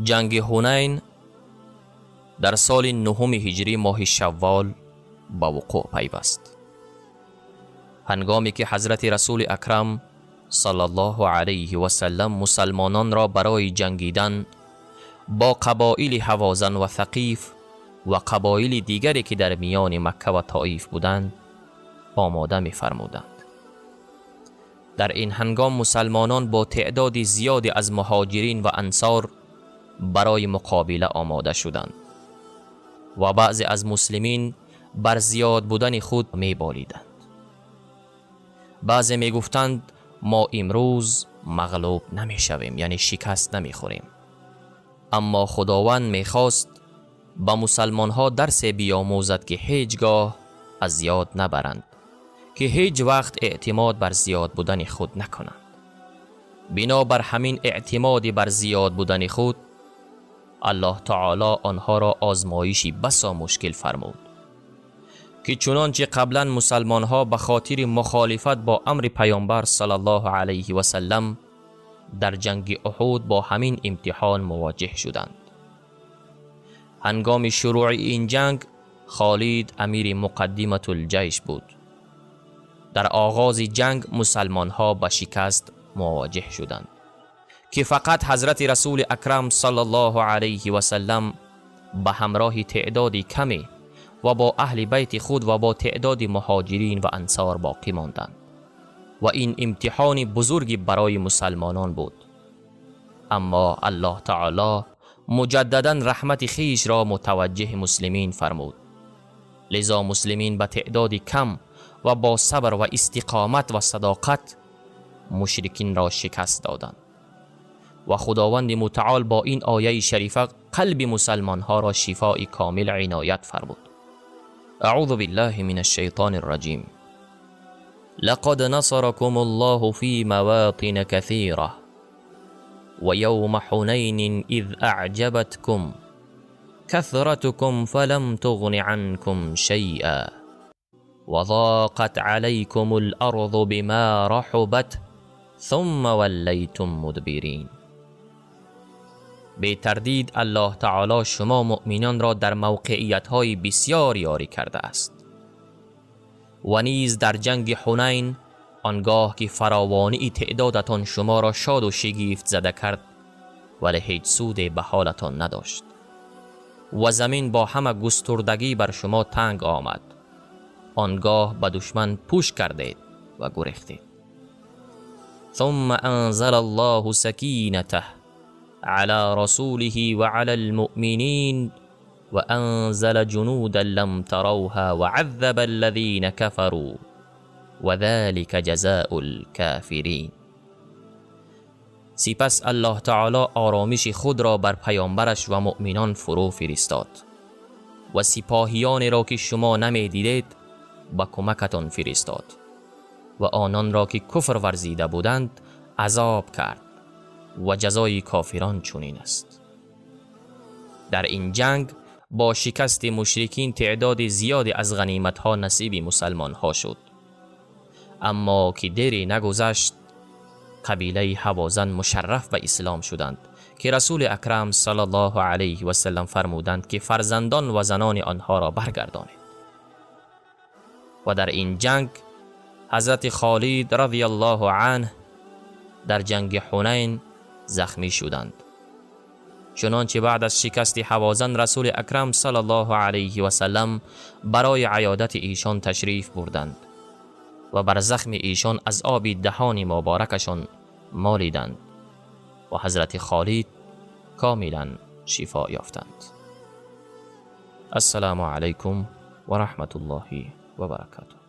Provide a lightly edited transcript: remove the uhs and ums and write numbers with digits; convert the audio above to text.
Ҷанги Ҳунайн дар соли нуҳуми ҳиҷрӣ моҳи Шаввол ба вуқӯъ пайваст. Ҳангоме ки ҳазрати Расули Акрам саллаллоҳу алайҳи васаллам мусалмононро барои ҷангидан бо қабоили Ҳавозан ва Thақиф ва қабоили дигаре ки дар миёни Макка ва Тоиф буданд омода мефармуданд. Дар ин ҳангом мусалмонон бо теъдоди зиёде аз муҳоҷирин ва ансор барои муқобила омода шуданд ва баъзе аз муслимин бар зиёд будани худ меболиданд. Баъзе мегуфтанд мо имрӯз мағлуб намешавем, яъне шикаст намехӯрем. Аммо Худованд мехост ба мусалмонҳо дарсе биомӯзад, ки ҳеҷ гоҳ аз ёд набаранд, ки ҳеҷ вақт эътимод бар зиёд будани худ накунанд. Бинобар ҳамин эътимоди бар зиёд будани худ Аллоҳ таоло онҳоро озмоиши басо мушкил фармуд, ки чунончи қаблан мусалмонҳо ба хотири мухолифат бо амри Паёмбар саллаллоҳу алайҳи васаллам дар ҷанги Уҳуд бо ҳамин имтиҳон мувоҷиҳ шуданд. Ҳангоми шурӯъи ин ҷанг Холид амири муқаддиматулҷайш буд. Дар оғози ҷанг мусалмонҳо ба шикаст мувоҷиҳ шуданд, ки фақат ҳазрати Расули Акрам саллаллоҳу алайҳи васаллам ба ҳамроҳи теъдоди каме ва бо аҳли байти худ ва бо теъдоди муҳоҷирин ва ансор боқӣ монданд ва ин имтиҳони бузурги барои мусалмонон буд. Аммо Аллоҳ таоло муҷаддадан раҳмати хишро мутаваҷҷиҳи муслимин фармуд. Лизо муслимин ба теъдоди кам ва бо сабр ва истиқомат ва садоқат мушрикинро шикаст доданд ва Худованди мутаол бо ин ояи шарифа қалби мусалмонҳоро шифои комил иноят фармуд. أعوذ بالله من الشيطان الرجيم. لقد نصركم الله في مواطن كثيرة ويوم حنين إذ أعجبتكم كثرتكم فلم تغن عنكم شيئا وضاقت عليكم الأرض بما رحبت ثم وليتم مدبرين. бетардид Аллоҳ таоло шумо муъминонро дар мавқеиятҳои бисёр ёрӣ кардааст ва низ дар ҷанги Ҳунайн, он гоҳ ки фаровонии теъдодатон шуморо шоду шигифт зада кард, вале ҳеҷ суде ба ҳолатон надошт ва замин бо ҳама густурдагӣ бар шумо танг омад. Он гоҳ ба душман пӯш кардед ва гурехтед. ثم أنزل الله سكينته على رسوله وعلى المؤمنين وأنزل جنودا لم تروها وعذب الذين كفروا وذلك جزاء الكافرين. سپس الله تعالی آرامش خود را بر پیامبرش و مؤمنان فرو فرستاد و سپاهیان را که شما نمیدیدید به کمکتان فرستاد و آنان را که کفر ورزیده بودند عذاب کرد و جزای کافران چنین است. در این جنگ با شکست مشرکین تعداد زیادی از غنیمت‌ها نصیب مسلمان‌ها شد. اما که دیری نگذشت قبیله هوازن مشرف به اسلام شدند که رسول اکرم صلی الله علیه و سلم فرمودند که فرزندان و زنان آنها را برگردانید. و در این جنگ حضرت خالد رضی الله عنه در جنگ حنین زخمی شدند. چنانچه بعد از شکست هوازن رسول اکرم صلی الله علیه و سلم برای عیادت ایشان تشریف بردند و بر زخم ایشان از آب دهان مبارکشان مالیدند و حضرت خالد کاملا شفا یافتند. السلام علیکم و رحمت الله و برکاته.